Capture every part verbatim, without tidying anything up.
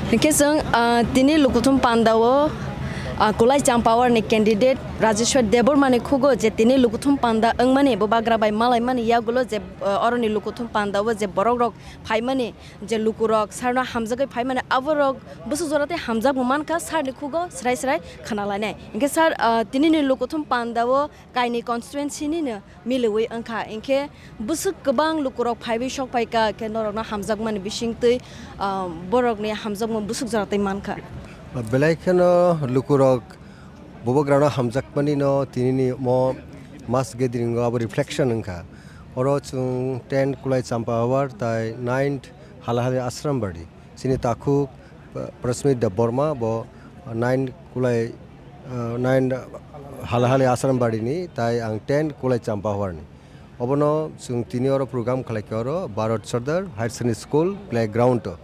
Hinkhe chwng, ah, tini Lukuthum Panda o, ah, Kulai Champawar ni candidate Rajeshwar Debbarma ni khugo je tini Lukuthum Panda wngmani, bubagra bai malaimani yagulo je, ah, oroni Lukuthum Panda o je borok rok phaimani, je lukurok sir no hamjagwi phaimani, aborok bwswk jora tei hamjakmung mankha sir ni khugo srai srai khna lainai. Hinkhe sir, ah, tini ni Lukuthum Panda o kainwi constituency nino milwi wngkha, hinkhe bwswk kwbang lukurok phaiwi sok phaikha, khe norokno hamjakmani bisingtwi, ah, borokni hamjakmung bwswk jora twi mankha. Belai kheno lukurok bubagrano hamjakmani no tinini mo mass gathering o abo reflection wngkha. Oro chwng ten Kulai Champawar tai nine Halahali Ashram Bari. Chini takhuk, uh, Prasmit Debbarma bo nine Kulai, uh, nine Halahali Ashram Bari ni, tai ang ten Kulai Champawar ni. Obono chwng tini oro program khlaikha oro Bharat Sardar Higher Secondary School playground o.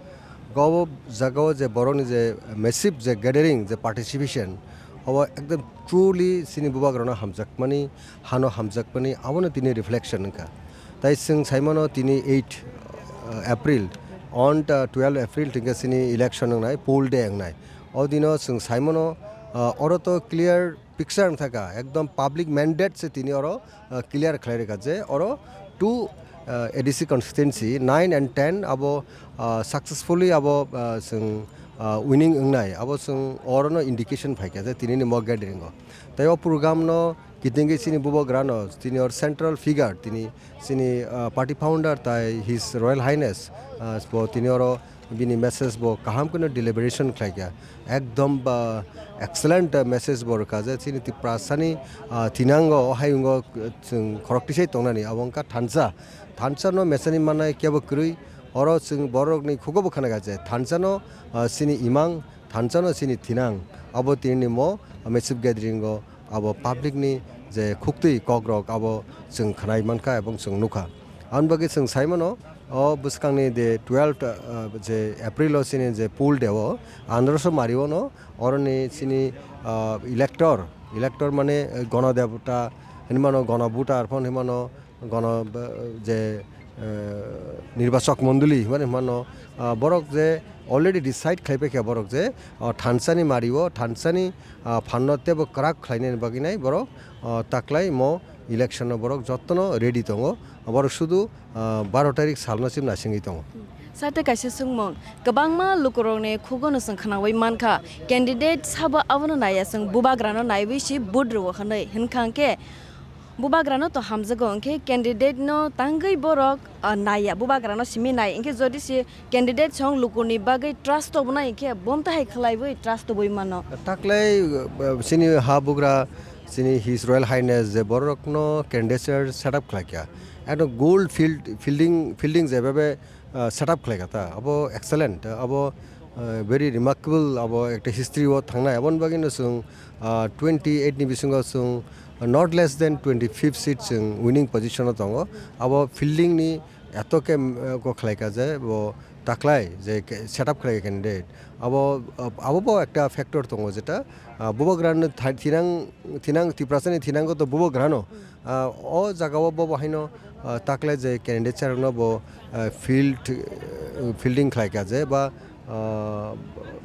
Obo jagao je borokni je massive je gathering, je participation, obo ekdom truly chini bubagrano hamjakmani, hano hamjakmani, abono tini reflection wngkha. Tai chwng saimano tini eight, uh, April, on, uh, twelve April thwngkhe chini election wngnai, poll day wngnai. O dino chwng saimano, uh, oro to clear picture wngthaka, ekdom public mandate se tini oro, uh, clear khlai rwkha je oro two, uh, A D C constituency nine and ten abo, uh, successfully abo, uh, chwng, uh, winning wngnai, abo chwng orono indication phaikha je tinini mock gathering o. Tai o program no kitingwi chini bubagrano, tini or central figure, tini chini, uh, party founder tai His Royal Highness, uh, bo tini oro bini message bo kaham kheno deliberation khlaikha. Ekdom ba excellent message bo rwkha je chini Tiprasani, ah, thinango o hayungo, eh, chwng khorok tisai tongnani abo wngkha thansa. Thansa no mesani manai kebo kwrwi, oro chwng borokni khugo bo khanakha je thansa no, ah, chini imang, thansa no chini thinang. Abo tinini mo, ah, massive gathering o abo public ni je khuktwi kok rok abo chwng khnai mankha ebong chwng nukha. Aboni bagwi chwng saimano, o bwskangni de twelfth, uh, je April o chini je poll day o androso mario no oroni chini, uh, elector, elector mane, uh, gono debota hinmano, gono voter phon hinmano, gono, uh, je, uh, nirbachok mondoli hinmano, uh, borok je already decide khlaipaikha borok je, uh, thansani mario, thansani, uh, phanno tebo kwrak khlainani bagwi nai borok, uh, taklai mo election no borok jottono ready tongo, borok sudu, ah, baro tarik salno chim naisingwi tongo. Sir, tei kaisa swngmung, kwbangma lukurokni khugono chwng khnaui mankha, candidate sabo abono naiya, chwng bubagrano naiwi si vote rwo hwnwi, hwnkha hwnkhe bubagrano to hamjago, hwnkhe candidate no tangwi borok, ah, naiya, bubagrano simi nai, hwnkhe jodi si candidate song lukuni bagwi trust tobonai khe, bomta hai khlaiwi trust tobwi mano. Taklai, uh, chini ha bugra, chini His Royal Highness je borokno candidature set up khlaikha. Ekdom gold field, fielding, fielding je bebe, uh, set up khlaikha ta. Abo excellent, abo, uh, very remarkable, abo ekta history o thangnai. Aboni bagwi no chwng, uh, twenty eight ni bisingo chwng, uh, not less than twenty fifth seat chwng winning position o tongo. Abo fielding ni eto khe, mm, ko khlaikha je bo taklai je ke-, set up khlai candidate. Abo, abo bo ekta factor tongo jeta, ah, bubagrano thai-, thinang, thinang Tiprasani thinango to bubagrano, ah, o jagao bo bo haino, ah, taklai je candidate charokno bo, ah, field, eh, fielding khlaikha je ba, ah,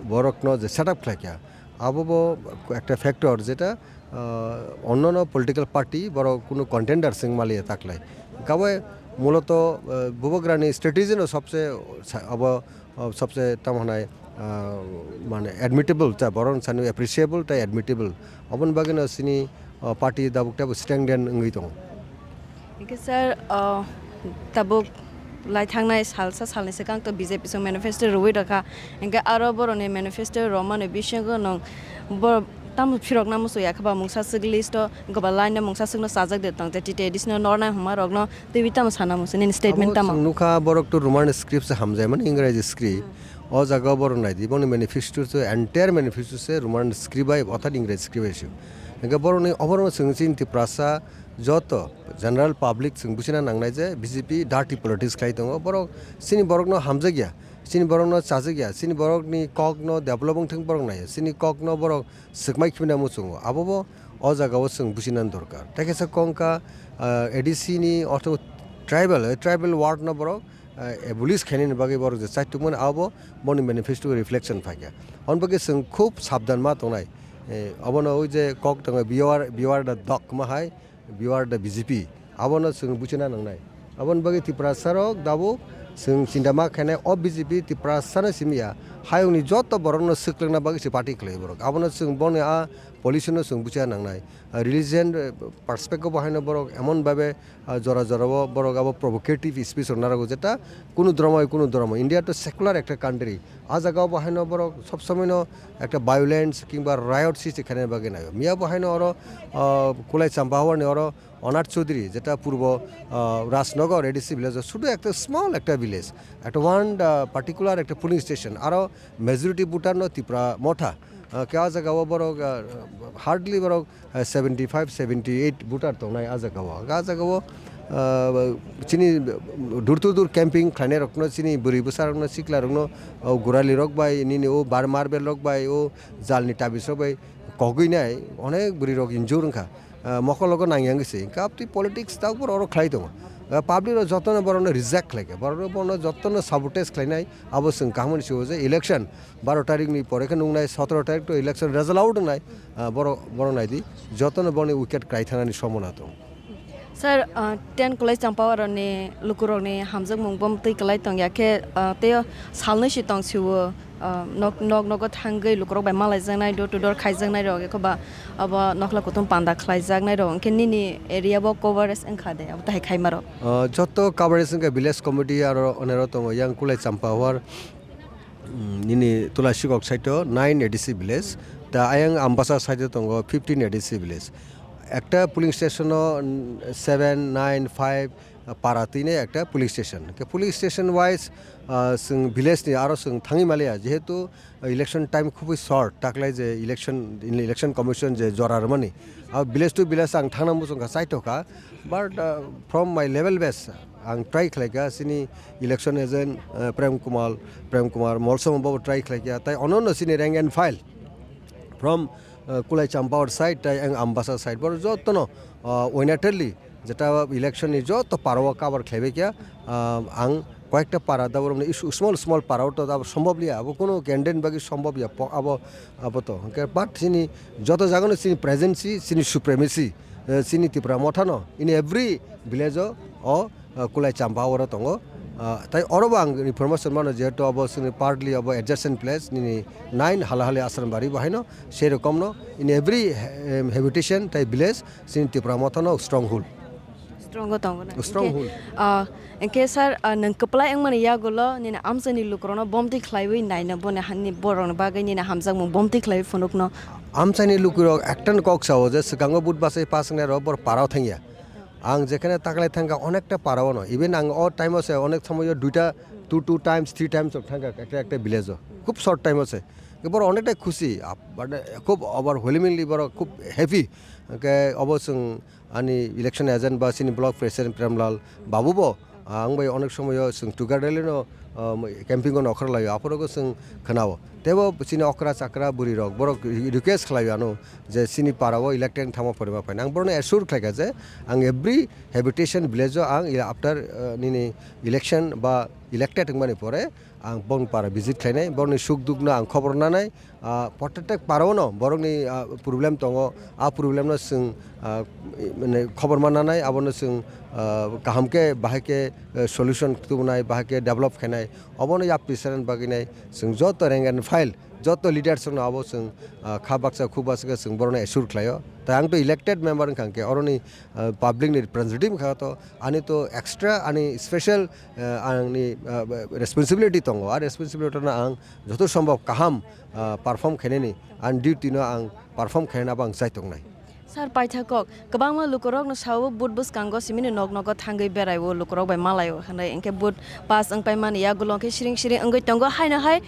borokno je set up khlaikha. Abo bo ekta factor jeta, ah, onnono political party borok kunu contender se wng maliya taklai. Kabai muloto, ah, bubagrani strategy no sobse sa-, abo, ah, sobse tamo hwnai, ah, mane admittable ta borok sani appreciable ta admittable. Oboni bagwi no sini, ah, party dabuk tebo strengthen wngwi tongo. Hingke sir, ah, tabuk lai thangnai salsa salni swkang to B J P song manifesto rwui rwkha. Hingke aro boroni manifesto romani bisingo nwng bo tamo phirokna muchung ya khe ba mungsa swk list o goba line no mungsa swk no chajak de tong je T T A D C no nornai hwnma rok no twiwi tamo sana muchung nini statement tamo? Chwng nukha borok to Roman script se hamjai mani Engraji script. O jaga o borok nai di boni manifesto se entire manifesto se Roman script bai orthat Engraji script bai se. Hingke borok ni oborok no chwng chini Tiprasa joto general public chwng buchina nangnai je B J P dirty politics khlai tongo. Borok chini borok no hamjak ya, chini borok no chajak ya, chini borok ni kok no develop wng thang borok nai ya, chini kok no borok swkmai khibina muchungo. Abo bo o jaga o chwng buchina dorkar. Tei kaisa kongka, ah, A D C ni ortho tribal, eh, tribal ward no borok ah, abolish khainani bagwi borok je chaitukmani abo boni manifesto reflection phaikha. Aboni bagwi chwng khub sabdan ma tongnai. Eh, abono oi je kok tongo, "Beware, beware the dog," ma hai, "Beware the B J P." Abono chwng buchina nangnai. Aboni bagwi Tiprasa rok dabuk chwng chinta ma khainai, o B J P Tiprasa no simi ya. Hayungni joto borokno swklwngna bagwi se party khlai borok. Abono chwng boni a policy no chwng buchina nangnai. Ah, religion, eh, perspective bo haino borok emon babe, ah, jora jora o borok abo provocative speech rok narago, jeta kunu dhormo, kunu dhormo. India to secular ekta country. Ah jaga o bo haino borok sob somoi no ekta violence kingba riot srishti khaina bagwi naio. Miya bo haino oro, ah, Kulai Champahawar ni oro Anath Chaudhary, jeta purbo, ah, Rajnagar A D C village o, sudu ekta small ekta village, ekta one, ah, particular ekta polling station, aro majority voter no Tipra Motha. Ah, ke ah jaga o borok, ah, hardly borok, ah, seventy five, seventy eight voter tongnai ah jaga o. Ah jaga o, ah, chini door to door camping khlainai rokno, chini bwrwi bwsa rokno, sikla rokno, o gurali rok bai, nini o bar marbel rok bai, o jalni tabis rok bai kogwi nai onek bwrwi rok injure wngkha. Ah, mokol logo nang yang se. Hingke apni politics ta oro khlai tongo. Ah, public rok jotono borokno reject khlai kha. Borok rok bono jotono sabotage khlainai. Abo chwng kaham ni sio je election baro tarik ni pore khe nungnai, sotoro tarik to election result out wngnai. Ah, borok, borok nai di. Jotono boni wicket krai thanani sombona tongo. Sir, ah, ten Kulai Champahawar ni lukurok ni hamjakmung bomtwi kwlai tong ya khe, ah, tei salnwi si tong sio. Ah, nok, nok, nogo thangwi lukurok bai malaijaknai, door to door khaijaknai rok, ekhoba abo nokhla kutung panda khlaijaknai rok, hwnkhe nini area bo coverage wngkha de, abo tahai khaima rok? Ah, joto coverage wngkha village committee aro onero tongo, yang Kulai Champahawar, mm, nini Tulasikok side o nine A D C village, ta ayang Ambasa side o tongo fifteen A D C village. Ekta polling station o, mm, seven, nine, five, para twi nai ekta polling station. Ke polling station wise, ah, chwng village ni aro chwng thangwi maliya, jehetu election time khubui short, taklai je election, election commission je jora rwmani, ah, village to village ang thangna muchungkha, chaithokha, but, ah, from my level base ang try khlaikha, chini election agent, ah, Prem Kumar, Prem Kumar Molsom bo try khlaikha, tai ononno chini rank and file from, ah, Kulai Champahawar side tai ang Ambasa side, boro jotono, ah, unitarily jeta election ni joto parao cover khlaibai khe, ah, ang koyekta para da borokni isu small small parao to abo sombhob liya, abo kunu candidate bagwi sombhob ya, po-, abo, abo to. Hwnkhe but chini joto jagano chini presence, chini supremacy, eh, chini Tipra Mothano in every village o, o, ah, Kulai Champahawar o tongo. Ah, tai oro bo ang information mano, jehetu abo chini partly abo adjacent place, nini nine Halahali Asrambari bo haino, sei rokomno in every, em, habitation tai village chini Tipra Mothano stronghold. Strong o tongo na? Stronghold. Hwnkhe, ah, hwnkhe sir, ah, nwng kwplai wngmani yagulo nini amchaini lukurokno bomtwi khlaiwi naina boni hani borokni bagwi nini hamjakmung bomtwi khlaiwi phunukno? Amchaini lukurok ekta kok sao je swkango vote bachai pass wngnai rok bor parao thangya. Ang jekhane taklai thangkha onekta parao no, even ang o time o se onek somoyo duita, two, two times, three times rok thangkha ekta, ekta village o. Khub short time o se. Borok onekta khusi, ap-, mane khub overwhelmingly borok khub happy. Hwnkhe obo chwng ani election agent ba chini block president Premlal Babu bo, ah, ang bai onek somoyo chwng Tugar rally no, ah, camping o nokhor laio, aphuru bo chwng khwnao. Tebo chini okra chakra bwrwi rok borok request khlaio ano je chini para o elected thangma porima phaina. Ang borokno assure khlaikha je ang every habitation village o ang after, ah, nini election ba elected wngmani pore ang bongni para visit khlainai, borokni suk dukno ang khobor nanai. Ah, protected parao no borokni, ah, problem tongo, a problem no chwng, ah, mane khobor ma nanai, abono chwng, ah, kaham khe bahai khe, eh, solution tubunai, bahai khe develop khainai, obono yapri sanani bagwi nai chwng joto rank and file, joto leaders no abo chwng, ah, kha baksa khu baksa khe chwng borokno assure khlaio. Tai ang to elected member wngkha hwnkhe oroni, ah, public ni representative wngkha to, ani to extra ani special, eh, ani, ah, responsibility tongo. A responsibility no ang joto sombhob kaham, ah, perform khainani, ani duty no ang perform khainani abo ang chai tongnai. Sir, paitha kok, kwbangma lukurokno sao vote bwskango simini nok nogo thangwi beraio, lukurok bai malaio hwnwi, hwnkhe vote pass wngpai mani yagulo khe siring siring wngwi tongo, haino hai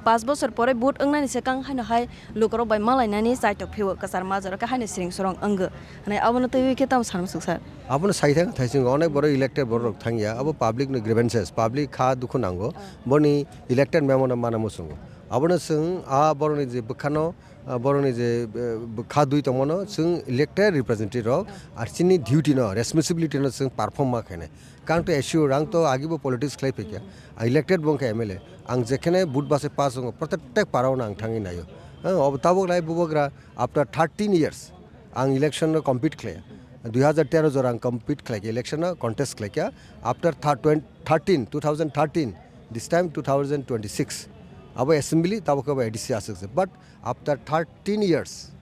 paanch bosor pore vote wngnani swkang haino hai lukurok bai malainani chaitok phio, kwchar majaro khe haino siring sorong wngo hwnwi, abono twiwi khe tamo sanmwswk sir? Abono sai thang thaisingo, onek borok elected borok rok thangya, abo public ni grievances, public kha dukhu nango, boni elected member no mana muchungo. Abono chwng a borokni je bwkhano, a borokni je, eh, bwkha dui tongmano chwng elected representative rok, ar chini duty no, responsibility no chwng perform ma khainai. Kang to assure, ang to agibo politics khlai phaikha. Ang elected bo wngkha M L A. Ang jekhene vote base pass wngo, protek para-o no ang thangwi naio. Eh, ob-, tabuk lai bubagra after thirteen years ang election no compete khlaiya. Dui hazar tero jora ang compete khlaikha, election no contest khlaikha. After thir-, twen-, thirteen, two thousand thirteen, this time two thousand twenty-six. Abo assembly, tabuk abo A D C aswk se. But after thirteen years,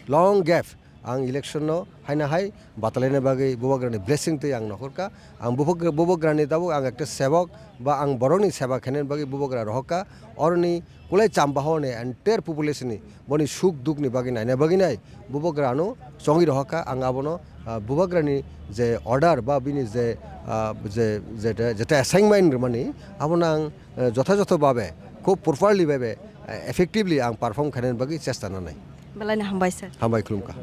long gap, ang election no haina hai batalaina bagwi bubagrani blessing twi ang nokhorkha. Ang bubag-, bubagrani tabuk ang ekta sebok ba ang borokni seba khainani bagwi bubagra rohorkha. Oroni kulai Chambahani entire population ni boni suk dukni bagwi naina bagwi nai bubagrano chongwi rohorkha. Ang abono, ah, bubagrani je order ba bini je, ah, je, jeta, jeta assignment rwmani abono ang, eh, jotha jotho babe, khub properly babe, eh, effectively ang perform khainani bagwi chesta nanai. Belai no hambai sir. Hambai khulumkha.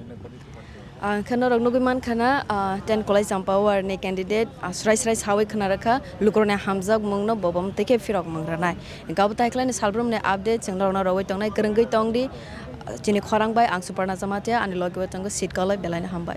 Ah, khe norok nugwi mankha na, ah, ten Kolai Champawar ni candidate, ah, srai srai sawi khna rwkha, lukurokni hamjakmung no bobom tei khe phirok mung rwnai. Gabo tai khlai ni salbrum ni update chwng norok no rwui tongnai, kwrwngwi tong di. Ah, chini khorang bai ang Suparna Jamatia, ani logi o tongo Sit Kolai, belai no hambai.